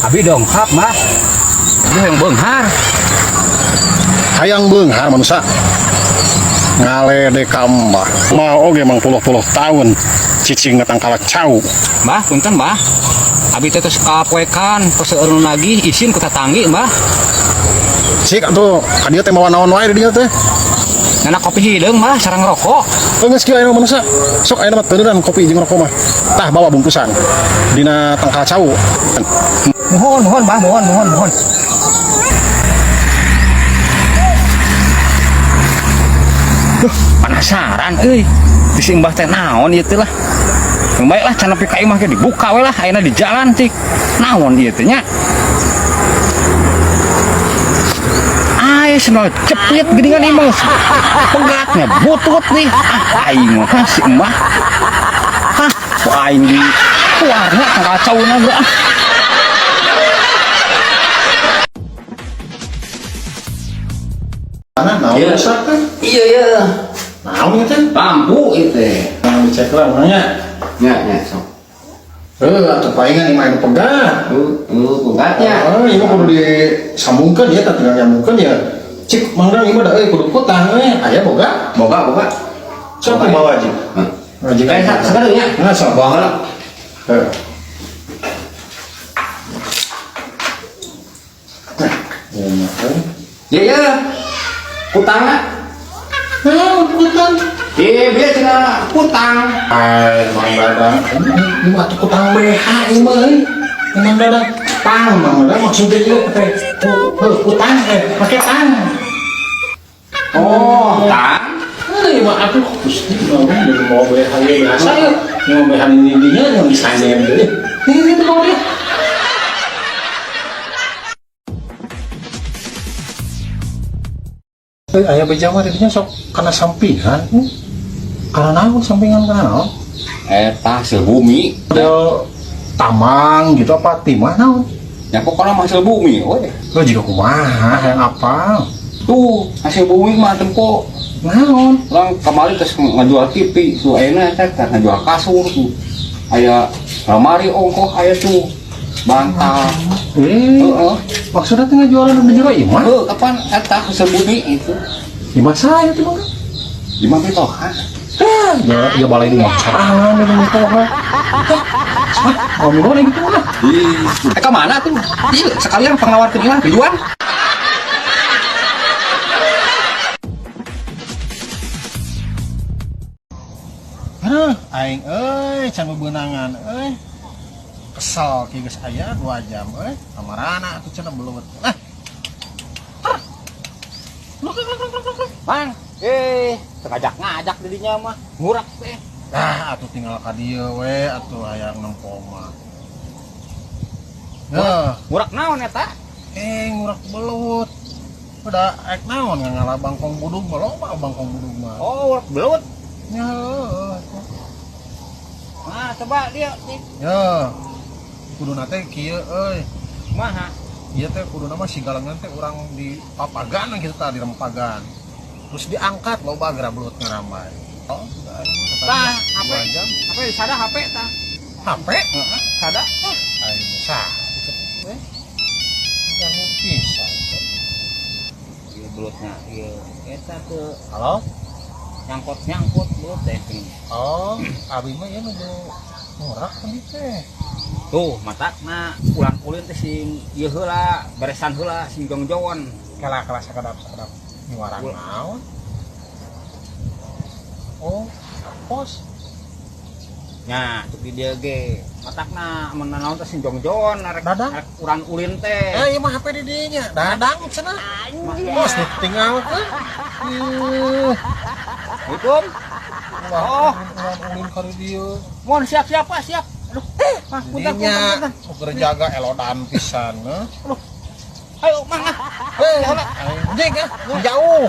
Abi dongkap mah. Abi hayang beunghar. Hayang beunghar manusia. Ngaledek ka mbah. Mau oge mang puluh-puluh tahun cicing tangkal cau. Mbah, punten mbah. Abi teh tos kapoekan, tos seueur nu nagih isin ku tatanggi mbah. Cik atuh ka dieu teh mawa naon wae di dieu teh. Nana kopi hideung mbah sareng rokok. Geus kieu ayeuna manusia. Sok ayeuna mah teuneureunan kopi jeung rokok mah. Tah bawa bungkusan. Dina tangkal cau. Mohon, mohon mbah, mohon, mohon, mohon. Duh, penasaran euy. Di si mbah teh naon ieu teh lah. Yang baik lah can nepi ka imah ge dibuka we lah ayeuna di jalan cik. Naon ieu teh nya? Ay, sendal cepit geuningan imah. Pegatnya butut nih. Ah, aing mah si mbah. Hah, ku aing di keluarnya kacau na ge ah. Mana naon Iya. manusia teh? Iya iya. Naon ieu teh? Lampu itu teh. Nah, dicek lah makanya. Nya nya sok. Atuh palingan imah anu pegat. Pegatnya. Oh, ieu mah kudu disambungkeun ya, tah tinggal nyambungkeun ya. Cik mangdang ieu mah da euy kudu kutang we. Aya boga? Boga boga. Sok kumaha wajib? Hah. Wajib. Eh, sekarang ya. Nah, sok. Bawa heula. Heeh. Nah, ieu mah euy. Iya iya. Kutangna. Nah, kutang. Iya, bieu cenah kutang. Ai, Mang Dadang. Ini mah atuh kutang BH ieu mah euy. Mang Dadang. Tang, Mang Dadang maksudnya ieu teh. Heuh, kutang teh, make tang. Oh, tang. Ieu mah atuh Gusti Mang Dadang mau BH ieu biasa ya. Mau BH ini dinya yang disandem deui. Ini itu mau dia. Aya beja mah didinya sok kana sampingan. Kana naon sampingan kana naon? Eta hasil bumi. Model tamang gitu apa timah naon? Ya pokoknya mah hasil bumi we. Lo juga kumaha yang apa? Tuh, hasil bumi mah tempo. Naon? Orang kemarin terus ngajual TV, tuh ayeuna teh teh ngajual kasur tuh. Aya lemari ongkoh aya tuh. Bantal. Heeh. Maksudnya teh ngajualan di jero imah? Heuh, kapan eta hasil bumi itu? Imah saya tuh Bang. Di mana mitoha? Ya, ya balai di sorangan itu mitoha. Hah, ngomong gitu mah. Ih, ka mana tuh? Ih, sekalian pengawarkeun imah tujuan. Aduh, aing euy can bebenangan euy. Kesel kieu geus aya 2 jam euy. Kamarana atuh cenah belut. Ah. Bang, ngajak-ngajak dirinya mah. Ngurak teh. Nah, atuh tinggal ka dieu we atuh hayang nempo mah. Nah, Ngurak naon eta? Ngurak belut. Udah ek naon ngangala bangkong budug mah loba bangkong budug mah. Oh, ngurak belut. Ya, heueuh. Nah, coba dia nih. Ya. Kuduna teh kieu euy. Kumaha? Ieu teh kuduna mah sigalengan teh urang di papagan gitu tah di rempagan. Terus diangkat loba geura belut ngarambai. Oh, sudah Tah, HP HP. jam. HP sada HP tah. HP? Heeh, sada. Aing sah. Eh, Ganggu pisan. ieu belutna ieu eta teu Halo? nyangkut-nyangkut belut teh. Oh, abi mah ieu nuju ngurak tadi teh. Tuh, matakna ulang ulin teh sing ieu heula, beresan heula sing jongjoan. Kela-kela sakedap-sakedap nyuaran naon? Oh, pos. Nya, cuk di dieu ge. Matakna mun naon teh sing jongjoan arek Dadang. arek urang ulin teh. Ieu mah HP di dinya. Dadang cenah. Bos ditinggalkeun. Ih, Assalamualaikum. Oh. Urang ulin ka dieu. Mohon siap-siap Pak, siap. Aduh, Pak, punten, Dinya punten, punten. sok jaga elodan pisan heuh. Aduh. Ayo, Mang ah. Anjing ah, jauh.